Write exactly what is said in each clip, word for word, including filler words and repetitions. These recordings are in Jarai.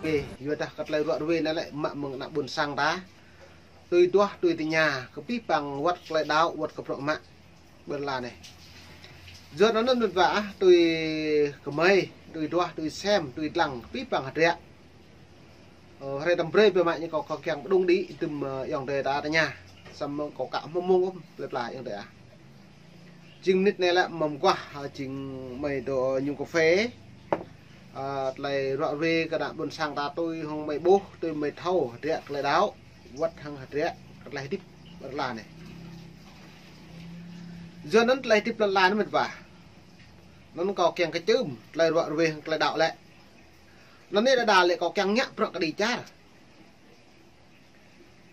Yua dah kơ tơlơi ruă ruê anai lĕ mă mơ̆ng ană ƀôn sang ta. Tui duah, tui tơña, kơ abih bang wơ̆t tơlơi đaŏ, wơ̆t kơ bruă mă. Ƀơi lŏn anai. Yua anŭn mĕt wa ah, tui kơmơi, tui duah, tui sem, tui lăng, kơ abih bang hơdră. Ơ, hrơi tơm brơi biă mă ñu kâo, kâo kiăng pơđŭng đĭ tơm, ơ, ayŏng adơi ta tơña. Samơ̆ kâo ka hmâo mông ôh, plơi pla ayŏng adơi ah. Jing mơnit anai lĕ mơ̆ng guah, ơ, jing mơi dŏ mơñum kơphê. Ơ, tơlơi ruă ruê kơ ană ƀôn sang ta tui hăng mơi ƀuh, tui mơi thâo, hơdră tơlơi đaŏ, wơ̆t hăng hơdră tơlơi hơdip lŏn anai. Yua anŭn tơlơi hơdip lŏn anai mĕt wa. Anŭn kâo kiăng kơčưm, tơlơi ruă ruê hăng tơlơi đaŏ lĕ. Anŭn anai đa đa lĕ kâo kiăng ngă bruă kơđi čar.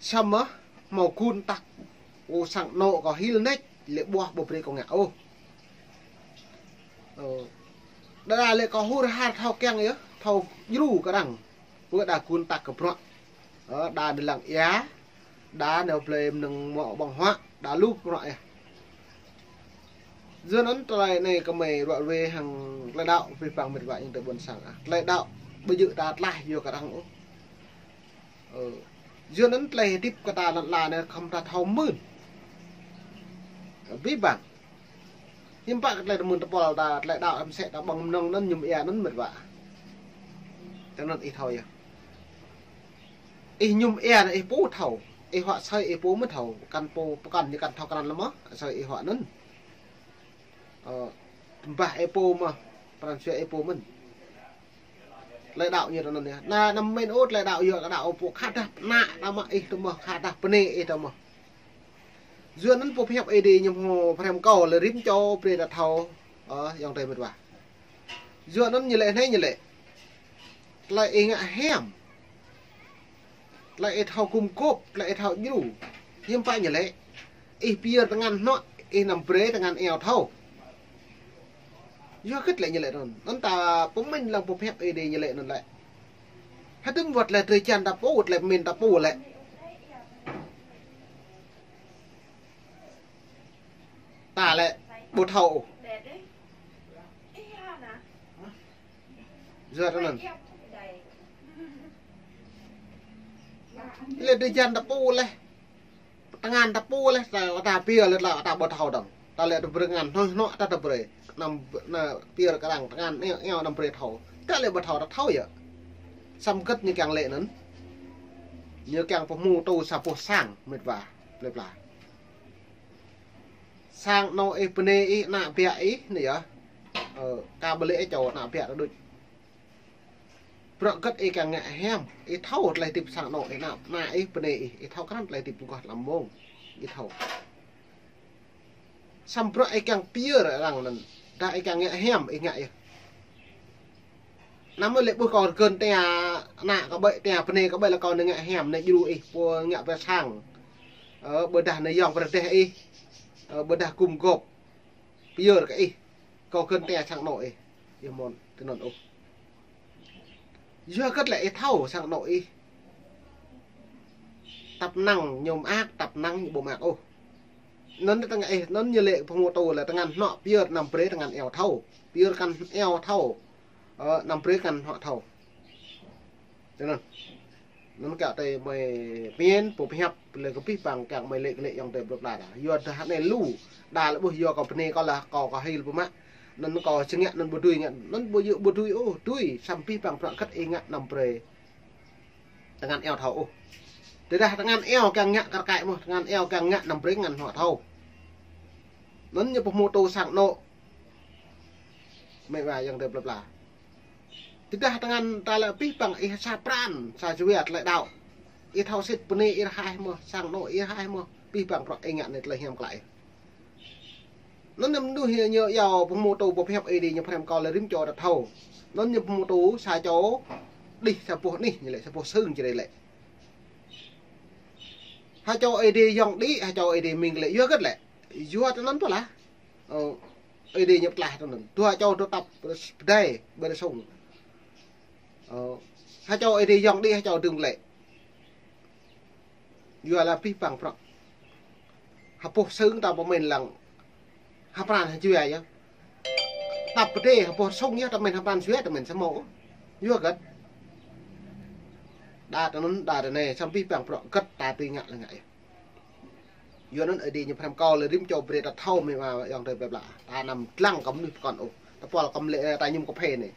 Samơ̆ hmâo gun tăk. Ơ, sang anŏ kâo hil nač, lĕ ƀuah ƀu brơi kâo ngă ôh. Ơ. Đa đa lĕ kâo hur har thâo kiăng yơh, thâo djru kơ arăng. Pơ đa gun tăk kơ bruă. Ơ, đa nao lăng ia, đa nao blơi mơnơ̆ng mơ̆ ƀơ̆ng huă, đa lu bruă yơh. Yua anŭn tơlơi anai kơ mơi ruă ruê hăng tơlơi đaŏ, abih bang mĕt wa ayŏng adơi ƀôn sang ah. Tơlơi đaŏ, ƀu djơ̆ ta tlaih yua kơ arăng ôh. Ơ, yua anŭn tơlơi hơdip kơ ta lŏn anai khŏm ta thâo mưn. Abih bang. Hiư̆m pă kơ tơlơi tơmưn tơpul ta, tơlơi đaŏ hăm sĕ ta ƀơ̆ng mơnơ̆ng anŭn mơñum ia anŭn mĕt wa. Tui anŭn ih thâo yơh. Ih mơñum ia anŭn ih pô thâo. Ih huă asơi ih pô mơ̆n thâo. Kăn pô, pơkŏn ñu kăn thâo krăn lơ̆m mơ̆. Asơi ih huă anŭn. Ơ, tơm bah ih pô mơ̆n. Pran jua ih pô mơ̆n. Tơlơi đaŏ ñu tui anŭn yơh. Anai, anăm mĭn ôh tơlơi đaŏ yua kơ đaŏ pô khă dah ană ta mơ̆ ih tơ mơ̆, khă dah bơnai ih tơ mơ̆. Yua anŭn pô pơhiăp Ơi Adai ñu hmâo pơhrăm kâo lĕ rĭm čô brơi ta thâo. Ơ, ayŏng adơi mĕt wa. Yua anŭn ñu lĕ anai ñu lĕ. Tơlơi ih ngă hiam. Tơlơi ih thâo gum gôp, tơlơi ih thâo djru. Hiư̆m pă ñu lĕ. Ih pơyơr tơngan hơnŏ, ih anăm brơi tơngan iâu thâo. Yua hơget lĕ ñu lĕ anŭn. Anŭn ta pơmĭn lăng pơhiăp Ơi Adai ñu lĕ anŭn lĕ. Hơdôm wơ̆t lĕ drơi jăn ta pô, wơ̆t lĕ pơmĭn ta pô lĕ. Ta lĕ ƀu thâo. Yua anŭn. Lĕ drơi jăn ta pô lĕ. Tơngan ta pô lĕ, ta, ta pia lĕ ta, ta ƀu thâo dơ̆ng. Ta lĕ ta brơi tơngan hơnŏ hơnŏ ta, ta brơi. Anăm, anăm pia kơ arăng tơngan iâu, iâu anăm brơi thâo. Ta lĕ ƀu thâo ta thâo yơh. Samơ̆ hơget ñu kiăng lĕ anŭn. Ñu kiăng pơhmutu sa boh sang mĕt wa, plơi pla. Sang anŏ ih, bơnai ih, ană biă ih anai yơh. Ơ, kâo ƀu lĕ ih čô ană biă ta đôč. Bruă hơget ih kiăng ngă hiam, ih thâo tơlơi hơdip sang anŏ ih, ană, ană ih, bơnai ih, ih thâo krăn tơlơi hơdip mơguah lăm mông, ih thâo. Samơ̆ bruă ih kiăng pơyơr arăng anŭn, dah ih kiăng ngă hiam, ih ngă yơh. Anăm lĕ ƀuh kâo rơgơi tơña ană kâo ƀơi, tơña bơnai kâo ƀơi lĕ kâo anai ngă hiam, anai djru ih, pô ngă pơ sang. Ơ, ƀôdah anai yŏng pơrơdêh ih. Ơ, ƀôdah gum gôp. Pơyơr kơ ih. Kâo rơgơi tơña sang anŏ ih. Yơh mơ̆n, tui anŭn ôh. Yua hơget lĕ ih thâo sang anŏ ih. Tăp năng ñu mơak, tăp năng ñu ƀu mơak ôh. Anŭn tơngan ih, anŭn ñu lĕ pơhmutu lĕ tơngan hơnŏ pơyơr anăm brơi tơngan iâu thâo. Pơyơr tơngan iâu thâo. Ơ, anăm brơi tơngan hơnŏ thâo. Tui anŭn. Anŭn kâo tơlơi mơi pơmĭn, pô pơhiăp, lĕ kơ abih bang kiăng mơi lĕ kơ lĕ ayŏng adơi plơi pla ta. Yua dah anai lu, đa lĕ ƀuh yua kâo bơnai kâo lah, kâo, kâo hil pơmă. Anŭn kâo sơngă anŭn ƀu dưi ngă, anŭn ƀu dưi, ƀu dưi ôh, dưi, samơ̆ abih bang bruă hơget ih ngă anăm brơi tơngan iâu thâo ôh. Tơdah tơngan iâu kiăng ngă kar kaĭ mơ̆n, tơngan iâu kiăng ngă anăm brơi tơngan hơnŏ thâo. Anŭn ñu pơhmutu sang anŏ. Mĕt wa ayŏng adơi plơi pla. Tơdah tơngan ta lĕ abih bang ih sa pran, sa jua tơlơi đaŏ. Ih thâo sĭt bơnai ih rơhaih mơ̆n, sang anŏ ih rơhaih mơ̆n, abih bang bruă ih ngă anai tơlơi hiam klă. Anŭn ñu mơnuih ñu iâu pơhmutu pơhiăp Ơi Adai ñu pơhrăm kâo lĕ rĭm čô ta thâo. Anŭn ñu pơhmutu sa čô đih sa boh anih ñu lĕ sa boh sưng či rai lĕ. Ha čô Ơi Adai yŏng đĭ, ha čô Ơi Adai mĭn lĕ, yua hơget lĕ. Yua tui anŭn pô lah. Ơ, Ơi Adai ñu pơtlaih tui anŭn. Dua čô dŏ tăp pơdai, ƀơi sung. Ơ, ha čô Ơi Adai yŏng đĭ, ha čô dưm glaĭ. Yua lĕ abih bang bruă. Ha boh sưng ta pơmĭn lăng. Ha pran ha jua yơh. Tăp pơdai ha boh sung yơh ta pơmĭn ha pran jua ta pơmĭn samơ̆. Yua hơget. Đa tơ anŭn, đa tơ anai, samơ̆ pih păng prŏ gĕt ta tui ngă lĕ ngă yơh. Yua anŭn Ơi Adai ñu pơhrăm kâo lĕ rĭm čô brơi ta thâo mơ̆ mă ayŏng adơi plơi pla. Ta anăm lăng kơ mơnuih pơkŏn ôh. Ta pôl kơ lĕ ta mơñum kơphê anai.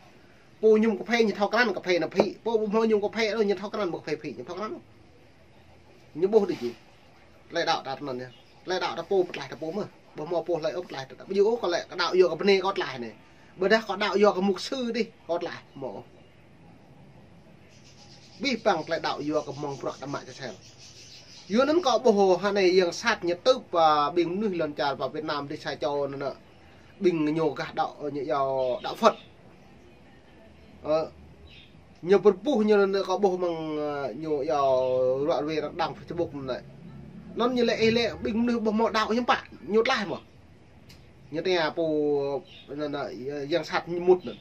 Pô mơñum kơphê ñu thâo krăn kơphê anŭn phĭ. Pô ƀu hmâo mơñum kơphê ôh ñu thâo krăn mơ̆ kơphê phĭ, ñu thâo krăn ôh. Ñu ƀuh đôč jing. Tơlơi đaŏ ta tơ anŭn yơh. Tơlơi đaŏ ta pô pơtlaih ta pô mơ̆n. Ƀu hmâo pô hlơi ôh pơtlaih ta. Ƀu djơ̆ ôh kâo lĕ kâo đaŏ yua kơ bơnai kâo tlaih anai. Ƀôdah kâo đaŏ yua kơ mục sư dih kâo tlaih. Hmâo ôh. Pih păng tơlơi đaŏ yua kơ mơ̆ng bruă ta mă čơsel. Yua anŭn kâo ƀuh hơnai yang sat ñu tŭ pơ ƀing mơnuih lŏn čar pơ Việt Nam dih sa čô anŭn. Ƀing ñu gah đaŏ ñu yua đạo Phật. Ơ, ñu pơrơpuh ñu anŭn kâo ƀuh mơ̆ng, ơ, ñu yua ruă ruê arăng đăng Facebook anŭn. Anŭn ñu lĕ ih lĕ ƀing mơnuih ƀu hmâo đaŏ hiư̆m pă ñu tlaih mơ̆n. Ñu tơña pô anŭn, anŭn, yang sat ñu mŭt anŭn.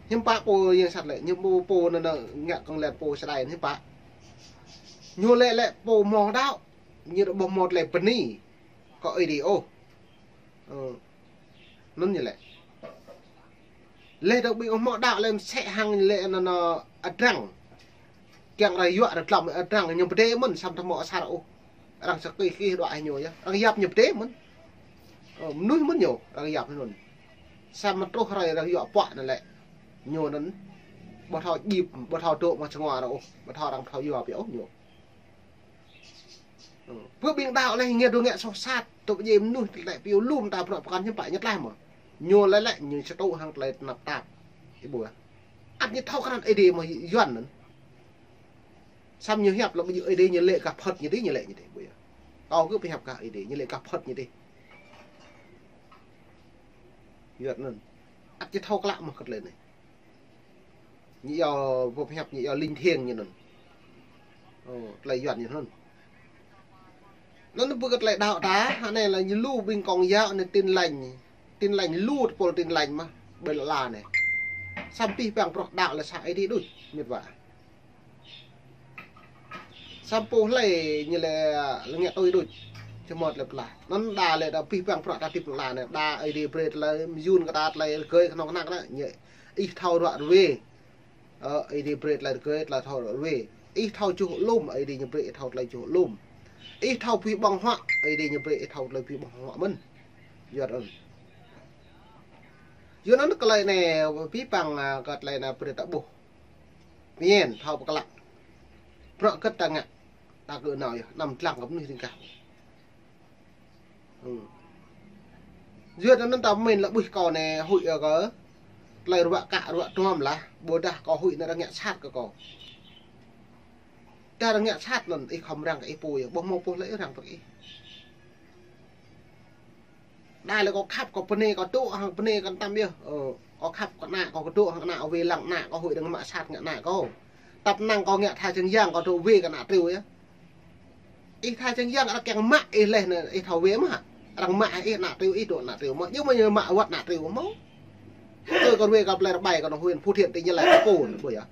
Hiư̆m pă pô yang sat lĕ, ñu pô, pô anŭn, anŭn, ngă kơ̆ng lĕ pô sơđai anŭn hiư̆m pă. Ñu lĕ lĕ pô hmâo đaŏ, ñu ƀu hmâo tơlơi bơni kơ Ơi Adai ôh. Ơ. Anŭn ñu lĕ. Lĕ dŏ ƀing ƀu hmâo đaŏ lĕ mơsĕ hăng lĕ anŭn, anŭn, adrăng. Kiăng arăng yua arăng tlăm adrăng ñu pơdơi mơ̆n samơ̆ ta hmâo asar ôh. Arăng sa kih kih đuaĭ ñu yơh. Arăng yap ñu pơdơi mơ̆n. Ơ, mơnuih mơ̆n ñu, arăng yap ñu anŭn. Samơ̆ truh hrơi arăng yua puă anŭn lĕ. Ñu anŭn ƀu thâo djip, ƀu thâo dŏ mă čơngua arăng ôh. Ƀu thâo arăng ƀu thâo yua pioh ôh ñu. Ơ, pơ ƀing đaŏ lĕ ñu dŏ ngă soh sat, tŭ pơdjai mơnuih tơlơi piu lum ta bruă pơkŏn hiư̆m pă ñu tlaih mơ̆n. Ñu lĕ lĕ ñu sơtŭ hăng tơlơi tơnap tap. Ih ƀuh yơh. Ăt ñu thâo krăn Ơi Adai mơ̆ Yuan anŭn. Samơ̆ ñu hiăp lŏ ƀu djơ̆ Ơi Adai ñu lĕ gah Phật ñu dih ñu lĕ ñu dih ƀuh yơh. Kâo kơ pơhiăp gah Ơi Adai ñu lĕ gah Phật ñu dih. Yuan anŭn. Ăt ñu thâo klă mơ̆ kơ tơlơi anai. Ñu yua pơhiăp ñu yua linh thiêng ñu anŭn. Ơ, tơlơi Yuan ñu anŭn. Anŭn pơ kơ tơlơi đaŏ ta, hơnai lĕ ñu lu ƀing Công giáo anai Tin Lành. Tin Lành lu tơpul Tin Lành mơ̆n, ƀơi lŏn anai. Samơ̆ pih păng bruă đaŏ lĕ sa Ơi Adai đôč, mĕt wa. Samơ̆ pô hlơi ñu lĕ, lĕ ngă tui đôč. Čơmot lĕ pơtlaih. Anŭn đa lĕ đa pih păng bruă ta tĭp lŏn anai. Đa Ơi Adai brơi tơlơi mơyun kơ ta tơlơi rơgơi kơnơ̆ng kơnăk anŭn. Ñu ih thâo ruă ruê. Ơ, Ơi Adai brơi tơlơi rơgơi, tơlơi thâo ruă ruê. Ih thâo čuh lum, Ơi Adai ñu brơi ih thâo tơlơi čuh lum. Ih thâo pui ƀơ̆ng huă, Ơi Adai ñu brơi ih thâo tơlơi pui ƀơ̆ng huă mơ̆n. Yuan anŭn. Yuan anŭn kơ tơlơi anai, pih păng, a, kơ tơlơi anai brơi ta ƀuh. Pơmĭn, thâo pơklă. Bruă gĕt ta ngă, ta kơ nao yơh, anăm lăng kơ mơnuih ring kah. Ơ. Yua anŭn ta pơmĭn lĕ ƀuh kâo anai huĭ yơh kơ. Tơlơi ruă kă ruă tuăm lah, ƀôdah kâo huĭ anŭn arăng ngă sat kơ kâo. Tơdah arăng ngă sat anŭn, ih khŏm răng kơ ih pô yơh, ƀu hmâo pô hlơi răng pơ ih. Đa lĕ kâo khăp kâo bơnai kâo dŏ hăng bơnai kâo tăm yơh. Ơ, kâo khăp kơ ană kâo, kâo dŏ hăng ană kâo wai lăng ană kâo huĭ arăng mă sat ngă ană kâo. Tăp năng kâo ngă tha čang yang kâo dŏ wai kơ ană triu yơh. Ih tha čang yang arăng kiăng mă ih leh anŭn ih thâo wai mơ̆. Arăng mă ih ană triu ih dŏ ană triu mơ̆. Ñu mơ̆ ñu mă wơ̆t ană triu mơ̆. Tui kâo wai kơ plei rơbai kâo anŭn huyện Phú Thiện tỉnh Gia Lai kâo pô anŭn ƀuh yơh.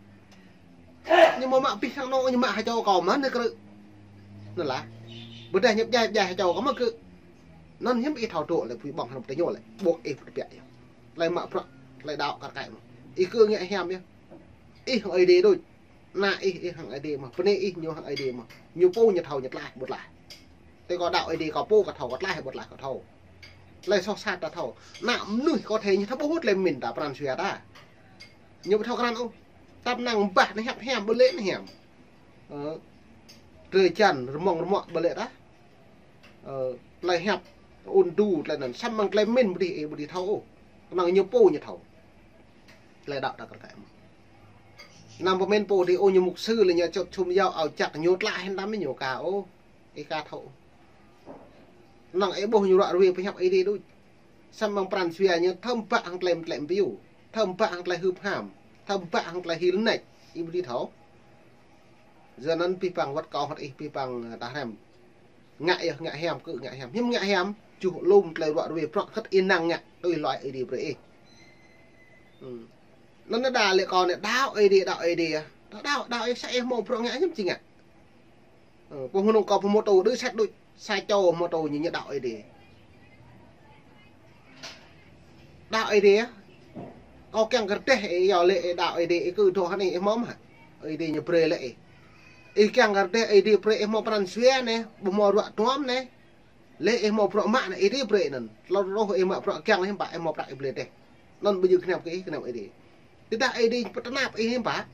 Ñu mơ̆ mă pih hăng anŭn ñu mă ha čô kâo mơ̆n anai krư̆. Anŭn lah. Ƀôdah ñu pơdjai pơdjai ha čô kâo mơ̆ kơ. Anŭn hiư̆m ih thâo dŏ lĕ pui ƀơ̆ng hrŏm tơña lĕ. Ƀô̆ ih pơtơbiă yơh. Tơlơi mă bruă, tơlơi đaŏ kar kaĭ mơ̆n. Ih kơ ngă hiam yơh. Ih hăng Ơi Adai đôč. Ană ih, ih hăng Ơi Adai mơ̆n. Bơnai ih ñu hăng Ơi Adai mơ̆n. Ñu pô ñu thâo ñu tlaih ƀu tlaih. Tui kâo đaŏ Ơi Adai kâo pô kâo thâo kâo tlaih ƀu tlaih kâo thâo. Tơlơi soh sat ta thâo. Ană mơnuih kâo thâo ñu thâo ƀuh tơlơi pơmĭn ta pran jua ta. Ñu ƀu thâo krăn ôh. Tăp năng bah anai hiăp hiam ƀu lĕ anai hiam. Ơ. Drơi jăn rơmŏng rơmŏ ƀu lĕ ta. Ơ, tơlơi hiăp, ôn đu, tơlơi anŭn. Samơ̆ mơ̆ng tơlơi pơmĭn ƀu dih, ih ƀu dih thâo ôh. Kơnơ̆ng ñu pô ñu thâo. Tơlơi đaŏ ta kar kaĭ mơ̆n. Anăm pơmĭn pô dih ôh ñu mục sư lĕ ñu čŏt čum yua ao čăk ñu tlaih hĭn tăm ñu ka ôh. Ih ka thâo. Kơnơ̆ng ih ƀuh ñu ruă ruê pơhiăp Ơi Adai đôč. Samơ̆ mơ̆ng pran jua ñu thâo ƀă hăng tơlơi mơtlĕ mơpiu. Thâo ƀă hăng tơlơi hưp ham. Thâo ƀă hăng tơlơi hil nač. Ih ƀu dih thâo. Yua anŭn pih păng wơ̆t kâo hơ̆t ih pih păng, ơ, ta hrăm. Ngă yơh, ngă hiam kơ ngă hiam. Hiư̆m ngă hiam, čuh lum tơlơi ruă ruê prŏ khăt ih năng ngă, tui hluai Ơi Adai brơi ih. Ơ. Anŭn đa lĕ kâo anai đaŏ Ơi Adai, đaŏ Ơi Adai yơh. Ta đaŏ, đaŏ ih sa ih hmâo prŏ ngă hiư̆m či ngă. Ơ, pô hơnŭng kâo pô mô tô đơ sat đôč, sa čô mô tô ñu ñu đaŏ Ơi Adai. Đaŏ Ơi Adai yơh. Kâo kiăng kơ rơdêh ih yua lĕ ih đaŏ Ơi Adai ih kơ dŏ hơnai ih hmâo mơ̆. Ơi Adai ñu brơi lĕ ih. Ih kiăng kơ rơdêh Ơi Adai brơi ih hmâo pran jua anai, ƀu hmâo ruă duăm anai. Lĕ ih hmâo bruă mă anai, Ơi Adai brơi anŭn. Hlâo rơ̆ ih mă bruă kiăng anai, ƀă ih hmâo prăk ih blơi rơdêh. Anŭn ƀu djơ̆ kơnăm kơ ih, kơnăm Ơi Adai. Tơdah Ơi Adai pơtơnap ih anai ƀă,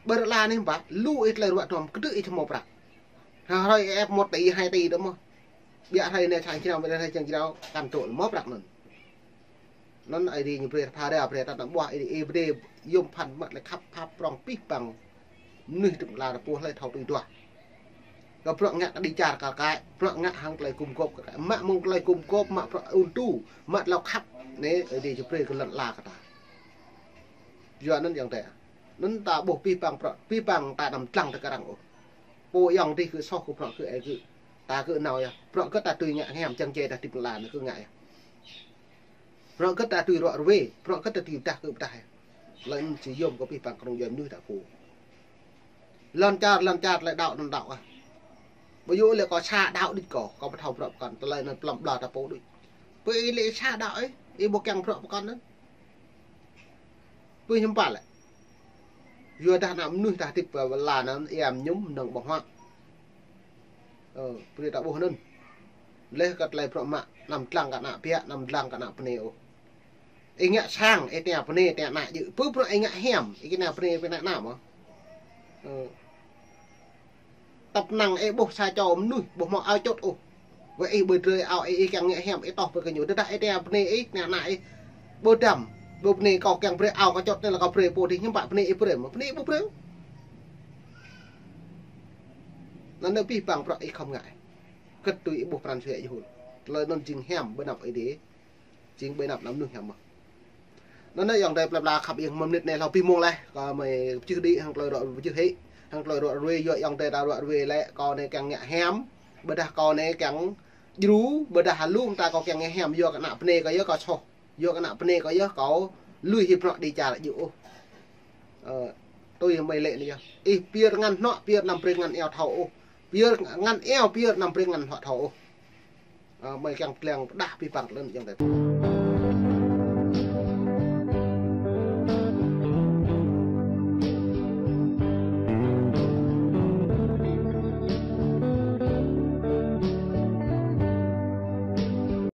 ƀơi rơla anai ƀă, lu ih tơlơi ruă duăm, kơdư̆ ih či hmâo prăk. Hrơi ih ĕp một tỉ, hai tỉ tơ mơ̆. Biă hrơi anai sang jrao, biă hrơi sang jrao, kăn tŭ hmâo prăk anŭn. Anŭn Ơi Adai ñu brơi phara, brơi tơnap ƀuah, Ơi Adai, Ơi Adai yôm phăn mă tơlơi khăp pap prŏng abih bang mơnuih tơm la rơpuh hlơi thâo tui duah. Kơ bruă ngă kơ dêh čar kar kaĭ, bruă ngă hăng tơlơi gum gôp kar kaĭ. Mă mơ̆ng tơlơi gum gôp, mă bruă ŭn tu, mă tơlơi khăp. Anai Ơi Adai ñu brơi kơ lŏn ala kơ ta. Yua anŭn ayŏng adơi. Anŭn ta ƀuh abih bang bruă, abih bang ta anăm dlăng tơ kơ arăng ôh. Pô ayŏng adih gơ̆ soh kơ bruă gơ̆, ơi gơ̆. Ta gơ̆ nao yơh. Bruă gơ̆ ta tui ngă hiam, čang čê ta hơdip lăn anai gơ̆ ngă yơh. Bruă gơ̆ ta tui ruă ruê, bruă gơ̆ ta tui pơdah gơ̆ pơdah yơh. Lĕ anŭn či yôm kơ abih bang kơnung djuai mơnuih ta pô. Lŏn čar, lŏn čar tơlơi đaŏ anŭn đaŏ ah. Ƀu djơ̆ lĕ kâo sa đaŏ đôč kâo, kâo ƀu thâo bruă pơkŏn, tơlơi anŭn plŏm ƀlŏr ta pô đôč. Pơ ih lĕ sa đaŏ ih, ih ƀu kiăng bruă pơkŏn anŭn. Pơ hiư̆m pă lĕ. Yua dah ană mơnuih ta hơdip pơ lăn anŭn ia mơñum mơnơ̆ng ƀơ̆ng huă. Ơ, brơi ta ƀuh anŭn. Lĕ kơ tơlơi bruă mă, anăm dlăng kơ ană biă, anăm dlăng kơ ană bơnai ôh. Ih ngă sang, ih tơña bơnai, tơña ană djơ̆. Pơ bruă ih ngă hiam, ih tơña bơnai, tơña ană mơ̆. Ơ. Tăp năng ih ƀuh sa čô mơnuih, ƀu hmâo ao čôt ôh. Wơ̆t ih ƀu brơi ao ih, ih kiăng ngă hiam, ih tŏh brơi kơ ñu. Tơdah ih tơña bơnai ih, tơña ană ih. Ƀu dăm, ƀu bơnai kâo kiăng brơi ao kâo čôt anai lĕ kâo brơi pô adih, hiư̆m pă bơnai ih brơi mơ̆. Bơnai ih ƀu brơi. Anŭn anai abih bang bruă ih khŏm ngă. Kơt tui ih ƀuh pran jua ih hul. Tơlơi anŭn jing hiam ƀơi anăp Ơi Adai. Jing ƀơi anăp ană mơnuih hiam mơ̆. Anŭn anai ayŏng adơi plơi pla khăp ih, mơ̆ng mơnit anai hlâo abih mông laih. Kâo mơi pơjưh đĭ hăng tơlơi ruă pơjưh hĭ. Hăng tơlơi ruă ruê, yua ayŏng adơi ta ruă ruê lĕ kâo anai kiăng ngă hiam. Ƀôdah kâo anai kiăng djru, ƀôdah hơlum ta kâo kiăng ngă hiam, yua kơ ană bơnai kâo yơh kâo soh. Yua kơ ană bơnai kâo yơh kâo lui hĭ bruă dêh čar djơ̆ ôh. Ơ, tui mơi lĕ anai yơh. Ih pơyơr ngăn hnuă, pơyơr anăm brơi ngăn iâu thâo ôh. Pơyơr ngăn iâu, pơyơr anăm brơi ngăn hnuă thâo ôh. Ơ, mơi kiăng pơblang pơdah abih bang tơlơi anŭn ayŏng adơi.